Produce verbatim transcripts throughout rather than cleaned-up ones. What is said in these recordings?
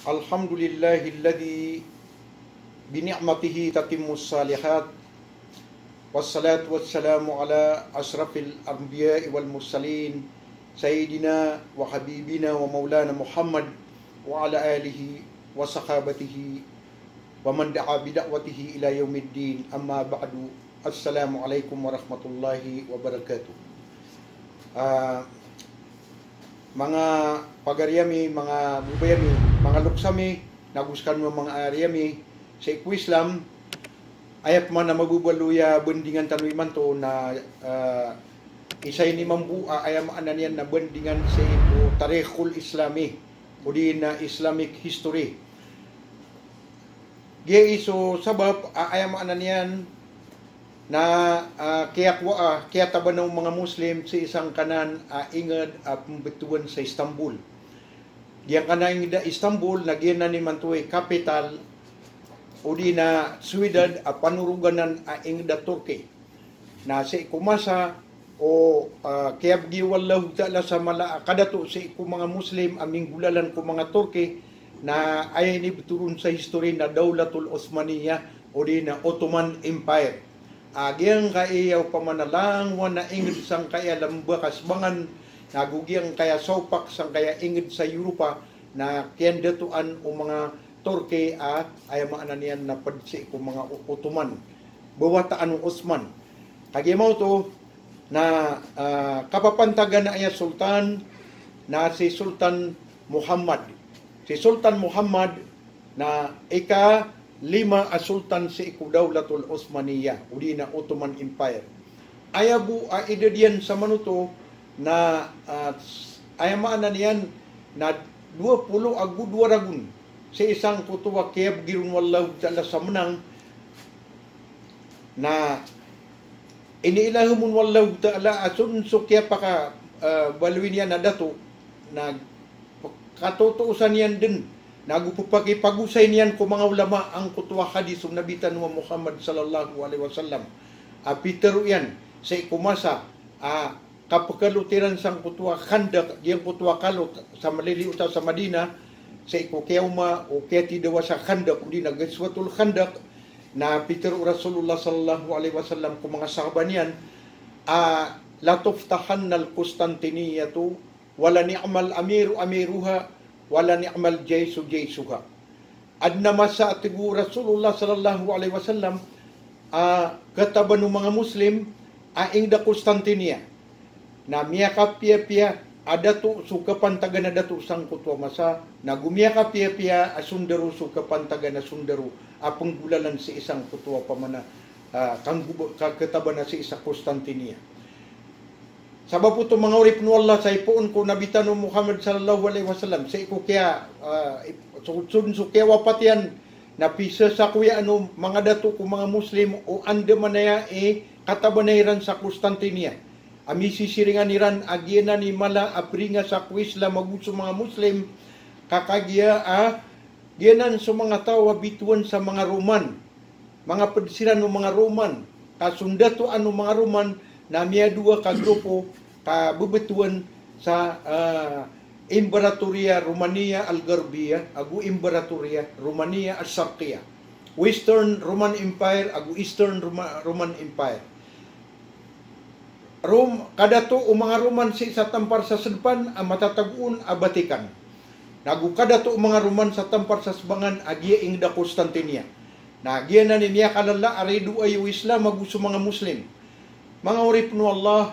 Alhamdulillahilladhi bi ni'matihi tatimmus salihat. Wassalatu wassalamu ala asyrafil anbiya'i wal mursalin, sayyidina wa habibina wa maulana Muhammad wa ala alihi wa sahabatihi wa man da'a bi da'watihi ila yaumiddin. Amma ba'du. Assalamu alaikum warahmatullahi wabarakatuh. Ah, manga pagari ami, manga bebay ami, manga loks ami, nago sekano a manga ari ami sii ko Islam, aya pman a mababaloy a bandingan tano imanto na, ah, isa ini mambo a aya maana niyan na bandingan sii ko tarikhul Islami, odi na Islamic history. Giya i so sabap a aya maana niyan na, ah, kiyakowa, ah, kiyatabana o manga Muslim sii sangkanan a inged a pembetowan sa Istanbul. Giyangkanan a inged a Istanbul na giyanan imanto i kapital odi na siyudad a panoroganan a inged a Turkey. Na sii ko masa o, ah, kiyabgi o Allahu Ta'ala sa mala a kadato sii ko manga Muslim a minggolalan ko manga Turkey, na aya inibeto ron sa history na Dawlatul Osmaniyah, odi na Ottoman Empire. A giyangkaya opama na langowan a inged sangkaya lamba ka Sabangan, nago giyangkaya saopak sangkaya inged sa Europa, na kiyandatoan o manga Turkey a aya maana niyan na ped sii ko manga O-, Ottoman. Bawataan o Osman. Kagiya maoto na, ah, kapapantagan a aya sultan na si Sultan Muhammad. Si Sultan Muhammad na ikalima a sultan sii ko Dawlatul Osmaniyah, odi na Ottoman Empire. Aya bo a idad iyan samanoto na, ah, s-, aya maana niyan na dowa polo ago dowa ragon sii sangkoto a kiyabgi ron o Allahu Ta'ala sa menang, na iniilahem on o Allahu Ta'ala a so, so kiyapaka, ah, baloy niyan a dato, na katotoosan iyan den, nago pepakipagosay niyan ko manga ulama angkoto a hadis o Nabi tano a Muhammad sallallahu alaihi wasallam. A pitero iyan sii ko masa a kapekalot iran sangkoto a Khandaq, giyangkoto a kalot sa maliliyo ta sa Madinah, sii ko kiyaoma o kiyatidawa sa Khandaq, odi na Ghazwatul Khandaq, na pitero o Rasulullah sallallahu alaihi wasallam ko manga sahaba niyan a, "La tuftahanna al-Qustantiniyyatu, wa la ni'mal amiru amiruha, wa la ni'mal jaysu jaysuha." Aden a masa a tig o Rasulullah sallallahu alaihi wasallam a kataban o manga Muslim a inged a Constantinople. Na miyakapiyapiya a dato so kapantagan a dato sangkoto a masa, nago miyakapiyapiya a sondaro so kapantagan a sondaro a penggolalan sii sangkoto a pamana, ah, kanggob-, ka-, kataban a sii sa Constantinople. Sabap oto manga oripen o Allah, sa ipoon ko Nabi tano Muhammad sallallahu alaihi wasallam, sii ko kiya, ah, ip-, so, so, so kiyawapat iyan, na pisasakoyaan o manga dato ko manga Muslim o andamanaya i katabanay iran sa Constantinople. A misisiringan iran a giyanan i mala a peringa sa ko Islam ago so manga Muslim, ka kagiya a giyanan so manga taw a bitowan sa manga Roman. Manga ped siran o manga Roman, ka sondatoan o manga Roman na miyadowa ka grupo ka bebetowan sa, ah, Imperatoria Romania Al-Gharbiyah ago Imperatoria Romania Al-Sharqiyah. Western Roman Empire ago Eastern Roma-, Roman Empire. Rom-, kadato o manga Roman sii sa tampar sa sedepan a matatago on a Vatican. Nago kadato o manga Roman sa tampar sa sebangan a giya inged a Constantinople. Na giyanan i miyakalala a ridoay o Islam ago so manga Muslim. Manga oripen o Allah,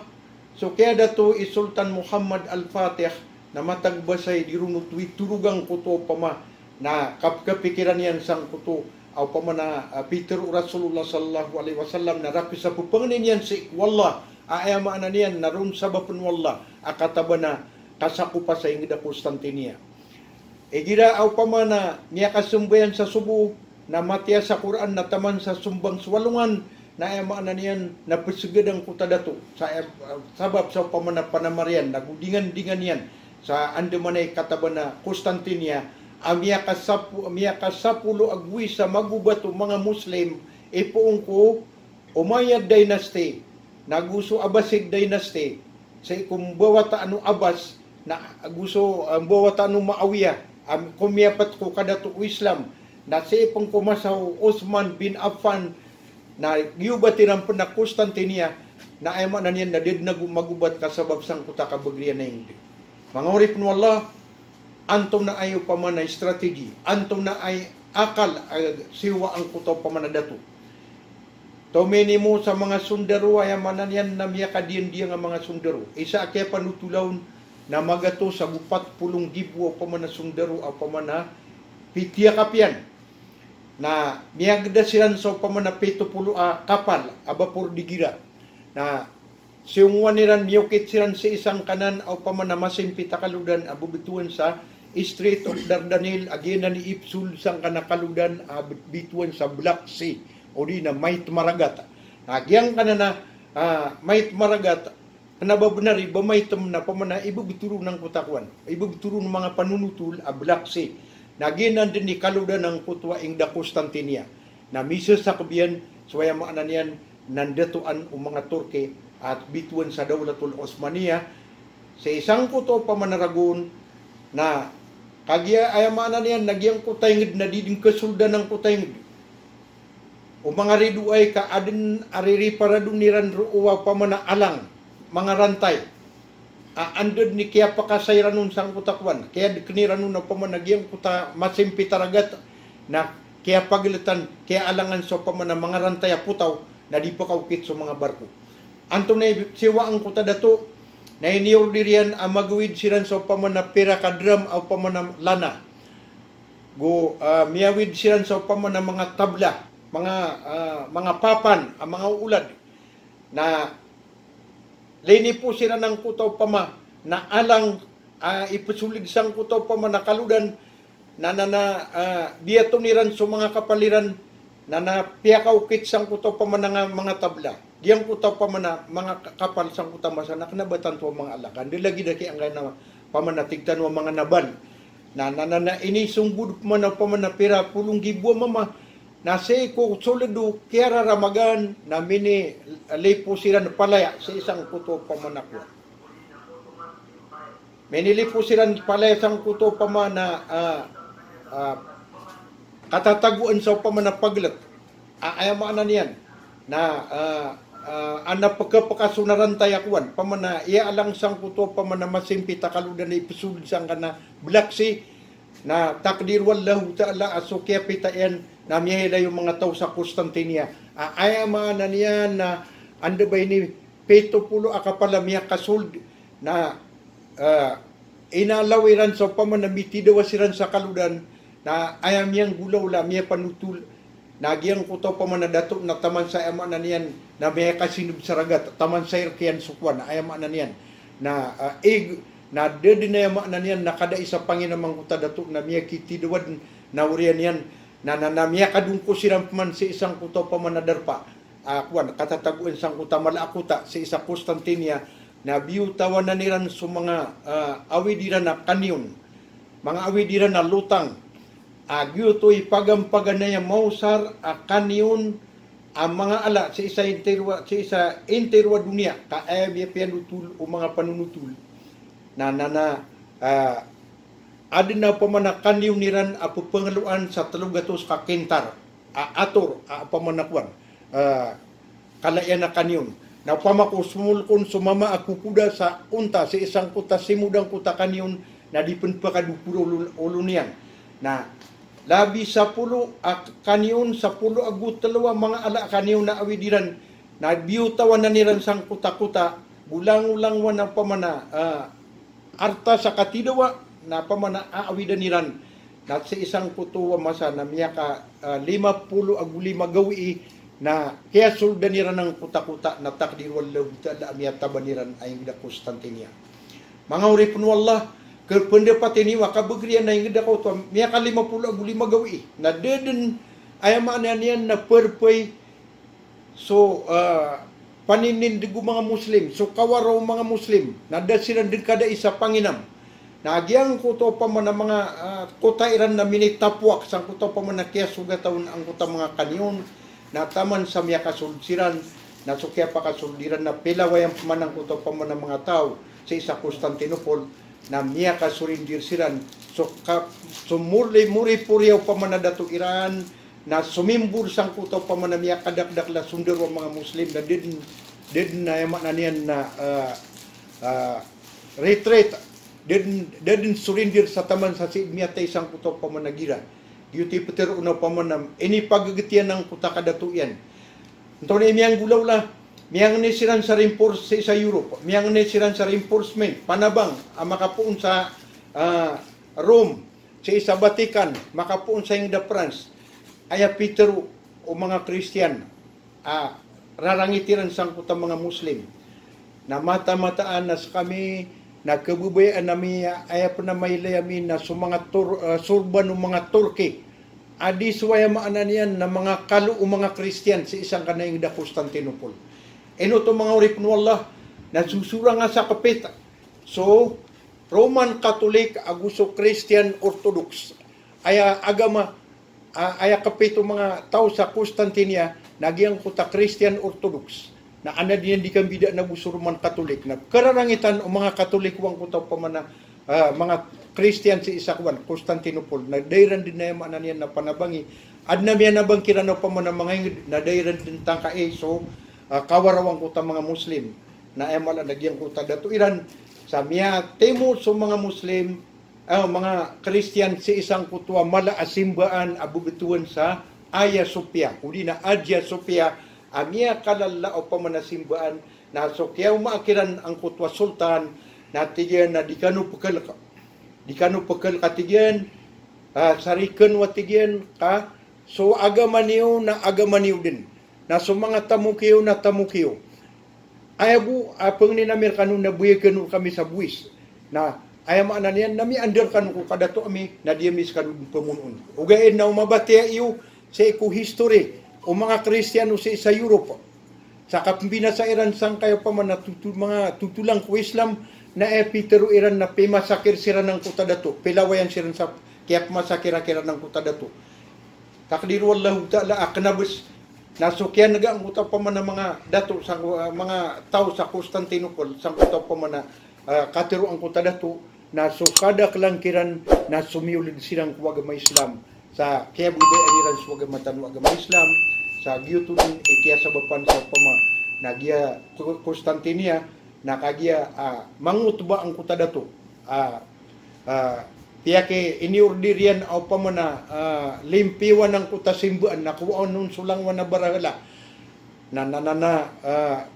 so kiyadato i Sultan Muhammad Al-Fatih na matagbasay di ron oto i torogan koto opama na kap-, kapikiran iyan sangkoto a opama na, ah, pitero o Rasulullah sallallahu alaihi wasallam na rakhs a pepangnin iyan sii ko Allah, a aya maana niyan na ron sabapen o Allah a katabana kasakopa sa inged a Constantinople. Igira a opama na miyakasambayang sa sobo, na matiya sa Qur'an na taman sa sombang so alongan, na aya maana niyan na pesegadan ko ta dato. Sa, eh, sabap sa opama na panamar iyan, nago dingandingan iyan sa andamanaya i kataban a Constantinople, a miyakasapo-, miyakasapolo ago isa magobat o manga Muslim, ipoon ko Umayyad dynasty, nago so Abbasid dynasty, sii ko mbawataan o Abbas, na ago so, ah, mbawataan o Muawiyah, Am, komiyapat ko kadato o Islam, na sii pn ko masa o Uthman bin Affan, na giyobat iran pn a Constantinople, na aya maana niyan na da dn ago magobat ka sabap sangkoto a kabagr iyan a ingd. Manga oripn o Allah, antonaa i opama na strategy, antonaa i akal a siyowa angkoto a opama na dato. Tominimo sa manga sondaro, aya maana niyan na miyakadiyandiyan a manga sondaro. Isa a kiyapanotol on na magatos ago pat polo nggibo a opama na sondaro a opama na pitiyakap iyan. Na miyagda siran sa opama na pito polo a kapal a bapor di gira. Na siyongowan iran, miyokit siran sii sangkanan a opama na masimpit a kalodan a bebetowan sa Strait of Dardanelles, a giyanan i ipsold sangkanan a kalodan a be-, betowan sa Black Sea, odi na Mait Maragat. Na giyangkanan a, ah, Mait Maragat, kna ba bnar i ba maitem na opama na ibebetoro nangkoto a kowan, ibebetoro o manga panonotol a Black Sea. Na giyanan dn i kalodan angkoto a ingd a Constantinople. Na misesakeb iyan so aya maana niyan na ndatoan o manga Turki a betowan sa Dawlatul Osmaniyah, sii sangkoto a opama na ragon, na kagiya aya maana niyan na giyangkoto a ingd na di dn kasoldan angkoto a ingd o manga ridoay ka adn a ririparadon iran roo a opama na alang, manga rantay. A, anda dn i kiyapakasa iran on sangkoto a kowan, kiyadekn iran on a opama na giyangkoto a masimpit a ragat, na kiyapageletan, kiyaalangan sa opama na manga rantay a potaw, na di pakaokit so manga barko. Antonaa i siyowa angkoto a dato, na iniorder iyan a magawid siran sa opama na pira ka dram a opama na lana. Go, ah, miyawid siran sa opama na manga tabla, manga, ah, manga papan a manga olad. Na linipo siran angkoto a opama na alang, ah, ipesolid sangkoto a opama na kalodan, na, na, na, ah, biyaton iran so manga kapal iran, na, na piyakaokit sangkoto a opama na nga-, manga tabla. Giyangkoto a opama na manga ka-, kapal sangkoto a masa na kna ba tanto a manga alang. Anda lagid a kiyaangkaya na opama na tig tano a manga nabal. Na, na, na, na inisonggod opama na, opama na pira polo nggibo a mama. Na sii ko soled o kiyararamagan na minilipo siran palaya sii sangkoto a opama na kowan. Minilipo siran palaya sangkoto a opama na, ah, ah, katatagoan sa opama na paglek. A, aya maana niyan na, ah, ah, ana pekapekaso na rantay a kowan, opama na iyaalang sangkoto a opama na masimpit a kalodan a ipesolid sangkanan a Black Sea, na takdir o Allahu Ta'ala a so kiyapita iyan na miyailay o manga taw sa Constantinople. A, aya maana niyan na anda ba ini pito polo a kapal a miyakasold na, ah, inalaw iran sa opama na mitidawa siran sa kalodan, na aya miyanggolawla, miyapanotol, na giyangkoto a opama na dato na taman sa aya maana niyan na miyakasineb sa ragat, taman sa irk iyan so kowan, aya maana niyan na, ah, ig, na da dn aya maana niyan na kada isa panginam angkoto a dato na miyakitidawa dn na oriyan iyan, na, na, na miyakadongko siran pman sii sangkoto a opama na darpa a kowan, katatagoan sangkoto a mala a kota sii sa Constantinople, na biyotawan iran so manga, ah, awid iran a kanyon, manga awid iran a lotang, a giyoto i pagampaganay a maosar a kanyon a manga ala sii sa intero a, sii sa intero a doniya, ka aya miyapiyanotol o manga panonotol. Na, na, na, ah, adn a opama na kanyon iran a pepengeloan sa telo gatos ka kintar a ator a opama na kowan, ah, kala iyan a kanyon. Na opama ko somolkon so mama a kokoda sa onta sii sangkoto a simod angkoto a kanyon, na di pn pakadopor o olo, olo niyan. Na labi sapolo a kanyon, sapolo ago telo a manga ala a kanyon a awid iran, na biyotawan iran sangkoto a kota, go langolangowan a opama na, ah, arta sa katidawa, na opama na aawidan iran. Na sii sangkoto a masa na miyaka, ah, lima polo ago lima gawii, na kiyasoldan iran angkoto a kota, na takdir o Allahu Ta'ala a miyataban iran a ingd a Constantinople. Manga oripn o Allah, kapendapat ini a kabagr iyan a ingd a koto a miyaka lima polo ago lima gawii. Na da dn, aya maana niyan na perpay so, ah, paninindeg o manga Muslim, so kawaraw o manga Muslim, na da siran dn kada isa panginam. Na giyangkoto a opama na manga, ah, kota iran na minitapoak sangkoto a opama na kiyasogat on angkoto a manga kanyon, na taman sa miyakasold siran, na so kiyapakasold iran na pilaway pman angkoto a opama na manga taw sii sa Constantinople, na miyakasorindir siran. So ka, so mori, mori poriyaw pamana dato iran, na somimbor sangkoto pamana miyakadakdakl a sondaro a manga Muslim, na da dn, da dn, aya maana niyan na, ah, ah, retreat, da dn, da dn sorindir sa taman sa sii miyatay sangkoto pamana gira. Giyoto i ptharoon o pamana, inipagagtiyan angkoto a kadato iyan. Antonaa i miyanggolawla, miyangni siran sa reinforce sii sa Europe, miyangni siran sa reinforcement, panabang, a makapoon sa, ah, Rome, sii sa Vatican, makapoon sa ingd a France. Aya pitharo o manga Kristiyan, a rarangit iran sangkoto a manga Muslim. Na mataan-mataan na skami, na kababayaan ami, aya pn a mailay ami na so manga Tur-, ah, sorban o manga Turkey a di so, aya maana niyan na manga kalo o manga Kristiyan sii sangkanan a ingd a Constantinople. Ino oto, manga oripn o Allah, na sosorang a sa kpit so Roman Catholic ago so Christian Orthodox. Aya agama, a, aya kpit o manga taw sa Constantinople na giyangkoto a Christian Orthodox. Na adn a di niyan di kambidaan ago so Roman Catholic. Na kararangitan o manga Catholic o angkoto pamana, ah, manga Christian sii sa kowan, Constantinople. Na da iran dn, aya maana niyan na panabangi. Adn a miyanabang kiran o pamana manga ingd, na da iran dn tangkai so, ah, kawaraw angkoto a manga Muslim. Na aya mala na giyangkoto a dato iran, sa miyatimo so manga Muslim, ah, manga Kristiyan sii sangkoto a mala a simbaan a bbtowan sa Hagia Sophia, odi na Hagia Sophia, a miyakalala o pamana simbaan, na so kiyaoma kiran angkoto a sultan, na tig iyan a di kano pkhalk, di kano pkhalk a tig iyan, ah, sa rk kano a tig iyan, ka so agama niyo na agama niyo dn. Na so manga tamok iyo na tamok iyo. Aya bo a pangnin ami rkano na biyai kano rkami sa bowis. Na aya maana niyan na miyaandar kano ko kadato ami, na di ami skano dn pamonoon. Ogaid na o mabatiya iyo sii ko history o manga Kristiyano sii sa Europe, sa kapmbinasa iran sangkaya pamana tutu-, manga totolan ko Islam, na aya pitharo iran na pimasakir siran angkoto a dato, pilawayan siran sa kiyapmasakir a kiran angkoto a dato. Takdir o Allahu Ta'ala a kna bs na so kiyanega angkoto pamana manga dato sa, ah, manga taw sa Constantinople, sangkoto pamana, ah, katharo angkoto a dato, na so kadaklan kiran na somiyoled siran ko agama Islam. Sa kiyababayaan iran so agama tano a agama Islam, sa giyoto dn i kiyasabapan sa opama na giya Ko-, Constantinople, na kagiya, ah, mangotba angkoto a dato. Ah, ah, piyaki-, iniorder iyan a opama na, ah, limpiwan angkoto a simbaan, na kowaan on so langowan a barahala. Na, na, na, na, ah,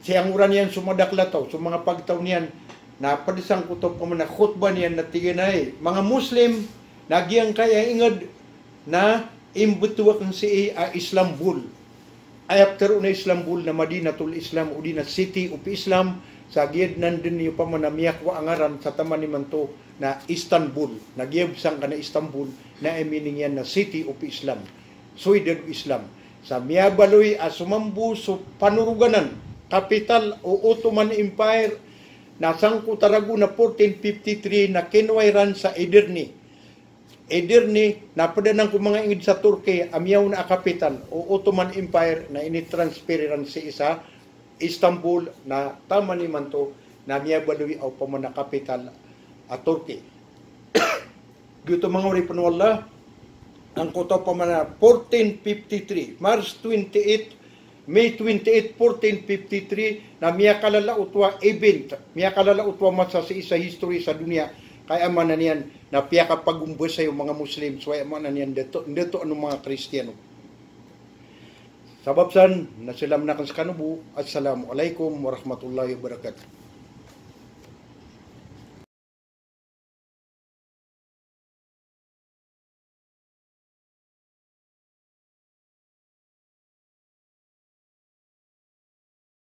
siyangoran iyan so madakl a taw, so manga pagtaw niyan, na pd sangkoto opama na khutbah niyan na tig iyan a, hay manga Muslim, na giyangkaya ingd na imbtowan sii a Istanbul. Aya ptharoon a Istanbul na Madinatul Islam, odi na City of Islam, sa giya dn dn iyo pamana miyakowa a ngaran sa taman imanto na Istanbul. Na giya bs angkanan a Istanbul, na aya meaning iyan na City of Islam. Soydad o Islam. Sa miyabaloy a so mambo so panoroganan, kapital o Ottoman Empire, na sangkoto a ragon a fourteen fifty-three na kinowa iran sa Edirne. Edirne, na pd anan ko manga ingd sa Turkey a miyaona a kapital o Ottoman Empire, na initransfer iran sii sa Istanbul, na taman imanto na miyabaloy a opama na kapital a Turkey. Giyoto manga oripn o Allah, angkoto opama na fourteen fifty-three, March twenty-eight, May twenty-eight, fourteen fifty-three, na miyakalala oto a event, miyakalala oto a masa sii sa history sa doniya, ka aya maana niyan na piyakapagombasay o manga Muslim, so aya maana niyan dato, dato ano manga Kristiyano. Sabap san, na salam akn skano bo, Assalamu alaikum warahmatullahi wabarakatuh.